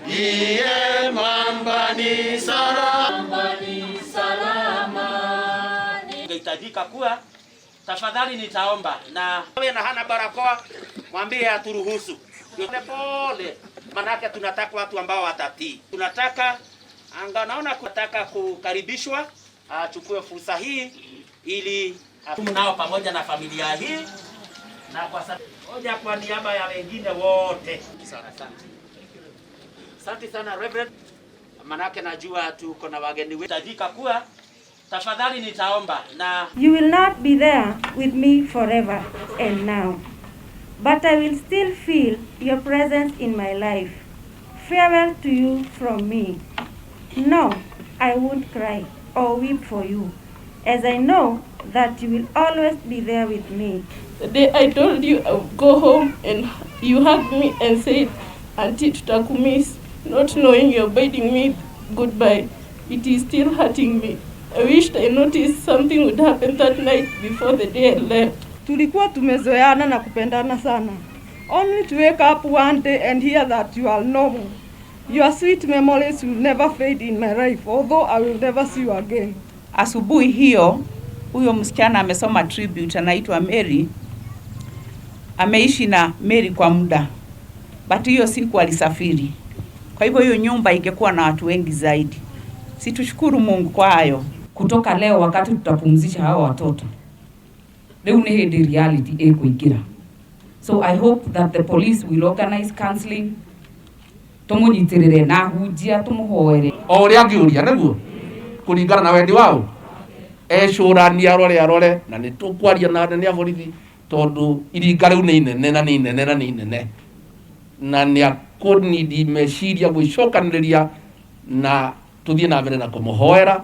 Iye mwamba ni salama. Ingehitajika kuwa tafadhali, nitaomba na wewe na hana barakoa, mwambie aturuhusu pole pole, manake tunataka watu ambao watatii. Tunataka anga, naona kutaka kukaribishwa, achukue fursa hii ili nao pamoja na familia hii, na kwa sababu moja kwa niaba ya wengine wote. Asante sana Reverend, manake najua tuko na wageni wetu. Hitajika kuwa tafadhali, nitaomba na You will not be there with me forever and now, but I will still feel your presence in my life. Farewell to you from me. No, I won't cry or weep for you, as I know that you will always be there with me. The day I told you I would go home and you hugged me and said, "Auntie, tutakumiss," not knowing you're bidding me goodbye. It is still hurting me. I wished I noticed something would happen that night before the day I left. Tulikuwa tumezoeana na kupendana sana. Only to wake up one day and hear that you are no more. Your sweet memories will never fade in my life, although I will never see you again. Asubuhi hiyo huyo msichana amesoma tribute, anaitwa Mary, ameishi na Mary kwa muda, but hiyo siku alisafiri. Kwa hivyo hiyo nyumba ingekuwa na watu wengi zaidi. Si tushukuru Mungu kwa hayo. Kutoka leo wakati tutapumzisha hawa watoto, riu nĩ hĩndĩ reality ĩkũingĩra. So I hope that the police will organize counseling, tũmũnyitĩrĩre na hunjia, tũmũhoere. O ũrĩa angĩũria nĩguo kũringana na wendi wao ecũrania, arore arore, na nĩ tũkwaria na anene a borithi tondũ iringa rĩu nĩ inene na nĩ inene na nĩ inene na nĩ akũnidi meciria gwĩcokanĩrĩria na tũthiĩ na mbere na kũmũhoera.